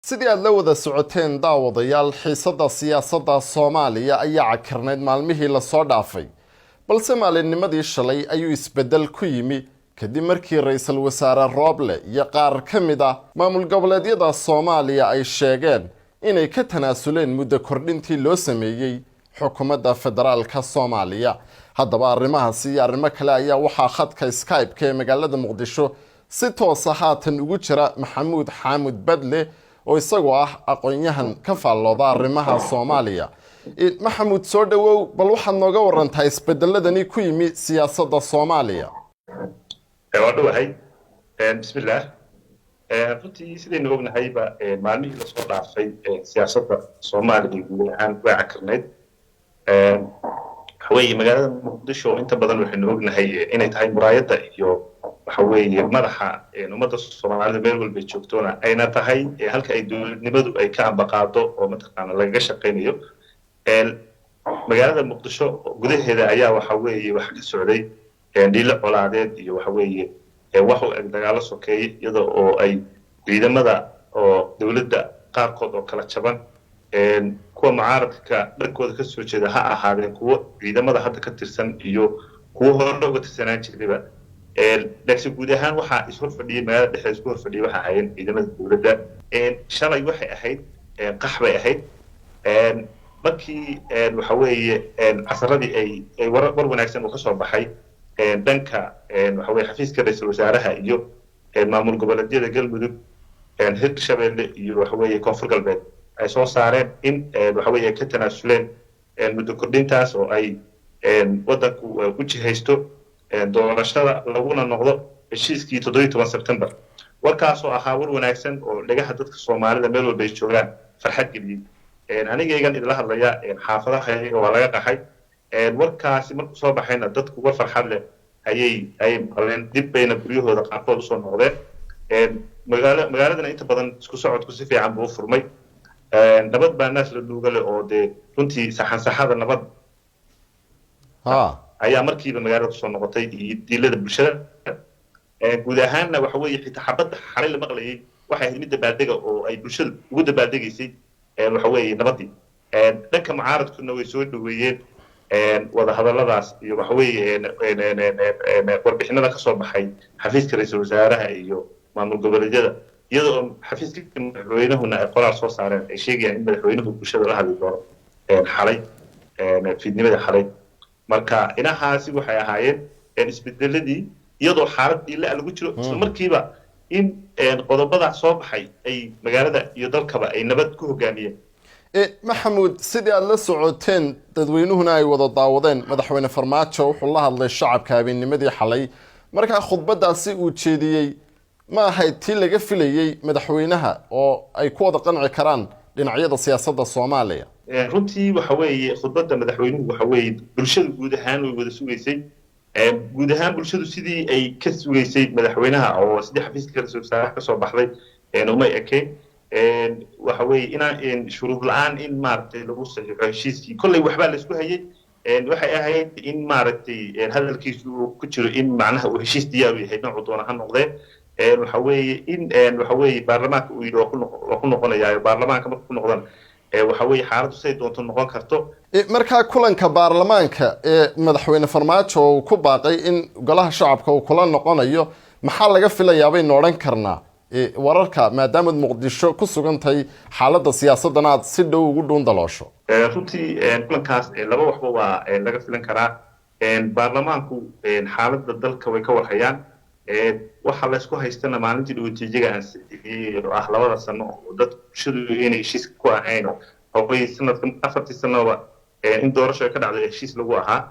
Sidii aad la wada socoteen, daawadayaal, xiisadda siyaasadda Soomaaliya ayaa cakirnayd maalmihii lasoo dhaafay, balse maalinnimadii shalay ayuu isbeddel ku yimi kadib markii ra-iisul wasaare Rooble iyo qaar ka mid ah maamul goboleedyada Soomaaliya ay sheegeen inay ka tanaasuleen muddo kordhintii loo sameeyey xukuumadda federaalka Soomaaliya. Haddaba, arrimahaasi iyo arrimo kale ayaa waxaa khadka Skype-ka ee magaalada Muqdisho si toosa haatan ugu jira Maxamuud Xaamud Badle, oo isagoo ah aqoon-yahan ka faallooda arrimaha Soomaaliya. Maxamuud, soo dhowow. Bal waxaad nooga warantaa isbedeladani ku yimi siyaasadda Soomaaliya. Waa dhowahay. Bismillaah. Runtii, sidaynu ognahayba, maalmihii lasoo dhaafay siyaasadda Soomaaliya guud ahaan way cakirnayd. Waxa weeye, magaalada Muqdisho inta badan waxaynu ognahay inay tahay muraayadda iyo, waxa weeye, madaxa ummadda Soomaalida meel walbay joogtoona, ayna tahay halka ay dowladnimadu ay ka ambaqaado oo mataqaana lagaga shaqaynayo. Magaalada Muqdisho gudaheeda ayaa, waxa weeye, waxa ka socday dhiilo colaadeed iyo, waxa weeye, wax u eg dagaalo sokeeye, iyada oo ay ciidamada oo dowladda qaarkood oo kala jaban, kuwa mucaaradka dhankooda ka soo jeeda ha ahaadeen, kuwo ciidamada hadda ka tirsan iyo kuwo hore uga tirsanaan jirayba. Laakiin guud ahaan waxaa ishor fadhiyay magaalada dhexdeeda, isku hor fadhiyay waxa ahaayeen ciidamada dowladda. Shalay waxay ahayd qax bay ahayd markii, waxa weeye, casaradii ay war wanaagsan uu ka soo baxay dhanka, waxa weye, xafiiska ra-iisul wasaaraha iyo maamul goboleedyada Galmudug, Hirshabelle iyo, waxa weeye, Koonfur Galbeed ay soo saareen in, waxa weeye, ka tanaasuleen muddo kordhintaas oo ay waddanku u jihaysto doorashada, laguna noqdo heshiiskii 17 Sebtembar. Warkaasoo ahaa war wanaagsan oo dhagaha dadka Soomaalida meel walba ay joogaan farxad geliyey. Anigaygan idila hadlaya, xaafadaha iyaga waa laga qaxay. Warkaasi markuu soo baxayna, dadku war farxad leh ayay maqleen, dib bayna guryahooda qaarkood usoo noqdeen. Magaaladana inta badan isku socodku si fiican buu u furmay. Nabad baa naas la nuuga leh, oo dee runtii saxansaxada nabad ayaa markiiba magaalada kusoo noqotay iyo diilada bulshada guud ahaanna. Waxa weeye, xitaa xabadda xalay la maqlayay waxay ahayd mid dabaaldega oo ay bulshadu ugu dabaaldegaysay, waxa weeye, nabaddii. Dhanka mucaaradkuna way soo dhaweeyeen wadahadalladaas iyo, waxa weeye, warbixinada ka soo baxay xafiiska ra-iisul wasaaraha iyo maamul goboleedyada, iyada oo xafiiska madaxweynahuna ay qoraal soo saareen ay sheegayaan in madaxweynuhu bulshada la hadli doono xalay, fiidnimadii xalay. Marka inahaasi waxay ahaayeen isbedeladii, iyadoo xaalad dhiila lagu jiro, isla markiiba in qodobada soo baxay ay magaalada iyo dalkaba ay nabad ku hogaamiyeen. Maxamuud, sidii aada la socoteen, dadweynuhuna ay wada daawadeen, madaxweyne Farmaajo wuxuu la hadlay shacabka habeennimadii xalay. Markaa khudbadaasi uu jeediyey ma ahayd tii laga filayey madaxweynaha oo ay ku wada qanci karaan dhinacyada siyaasadda Soomaaliya? Runtii, waxa weeye, khudbadda madaxweynuhu, waxa weeye, bulshadu guud ahaan way wada sugaysay. Guud ahaan bulshadu sidii ay ka sugaysay madaxweynaha oo sidii xafiiska ra-iisul wasaaraha kasoo baxday umay ekayn. Waxa weeye, inaan shuruud la-aan in maaragtay lagu saxiixo heshiiskii, kolley waxbaa laisku hayay. Waxay ahayd in maaragtay hadalkiisu uu ku jiro in macnaha uu heshiis diyaar u yahay, noocu doona ha noqdee. Waxa weeye, in, waxa weeye, baarlamaanka uu yidhi waa ku noqonayaayo, baarlamaanka marka ku noqdana, waxa weeye, xaaladdu siday doonto noqon karto. Markaa kulanka baarlamaanka ee madaxweyne Farmaajo uu ku baaqay in golaha shacabka uu kula noqonayo, maxaa laga filayaa baynu odhan karnaa wararka, maadaamaad Muqdisho ku sugan tahay, xaaladda siyaasaddana aad si dhow ugu dhuun daloosho? Runtii, kulankaas laba waxba waa laga filan karaa. Baarlamaanku xaaladda dalka way ka warhayaan. Waxa laysku haystana maalintii dhawatiijaga ansixiyey oo ah 2da sano oo dad bulshadu inay heshiiska ku ahayn, oo sanadka 4tii sanoba in doorasho ka dhacdo heshiis lagu ahaa,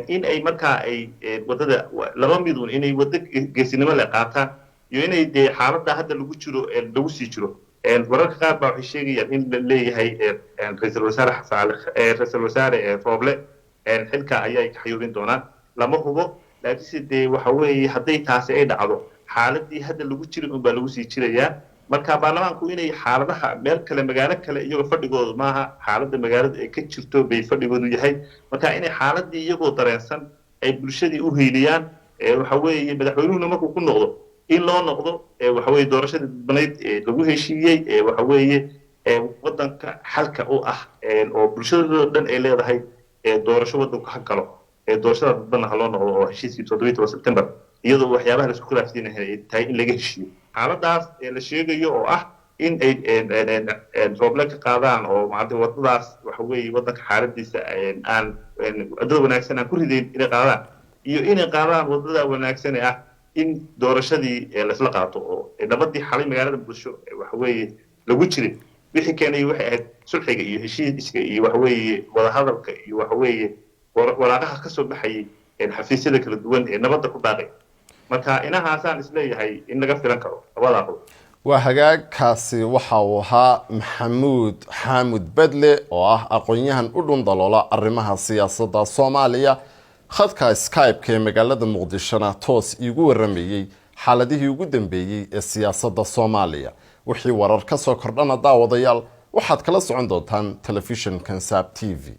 in ay markaa ay wadada laba midun inay waddo geesinimo le qaataan iyo inay dee xaaladda hadda lagu jiro lagu sii jiro. Wararka qaar baa waxay sheegayaan in la leeyahay ra-iisul wasaare Xasan, ra-iisul wasaare Rooble xilka ayay ka xayuubin doonaan. Lama hubo, laakiinse dee, waxa weeye, hadday taasi ay dhacdo, xaaladii hadda lagu jirin unbaa lagu sii jirayaa. Marka baarlamaanku inay xaaladaha meel kale, magaalo kale, iyagoo fadhigoodu maaha, xaaladda magaalada ay ka jirto bay fadhigoodu yahay. Marka inay xaaladii iyagoo dareensan ay bulshadii u hiiliyaan, waxa weeye, madaxweynuhuna markuu ku noqdo In loo noqdo waxa weye doorashadii dadbanayd ee lagu heshiiyey ee waxa weeye waddanka xalka u ah, oo bulshadoo dhan ay leedahay doorasho waddanku ha galo, doorashada dadbanna ha loo noqdo, oo heshiiskii 17 September, iyadoo waxyaabaha laisku khilaafsiinahay ay tahay in laga heshiiyo xaaladaas la sheegayo oo ah in ay Rooble ka qaadaan oo maarata waddadaas waxa weeye waddanka xaaladiisa aan waddada wanaagsan aan ku ridayn inay qaadaan, iyo inay qaadaan waddada wanaagsan ee ah in doorashadii laisla qaato oo nabadii xalay magaalada Muqdisho waxa weeye lagu jiray. Wixii keenay waxay ahayd sulxiga iyo heshiiska iyo waxa weeye wadahadalka iyo waxa weeye waraaqaha ka soo baxayay xafiisyada kala duwan ee nabadda ku baaqay. Marka inahaasaan isleeyahay in laga filan karo labadaa qodob. Waa hagaagkaasi. Waxa uu ahaa Maxamuud Xaamud Bedle oo ah aqoon-yahan u dhundaloola arrimaha siyaasadda Soomaaliya, khadka Skype-ka ee magaalada Muqdishona toos iigu waramayey xaaladihii ugu dambeeyey ee siyaasadda Soomaaliya. Wixii warar ka soo kordhana, daawadayaal, waxaad kala socon doontaan telefishinkan Saab TV.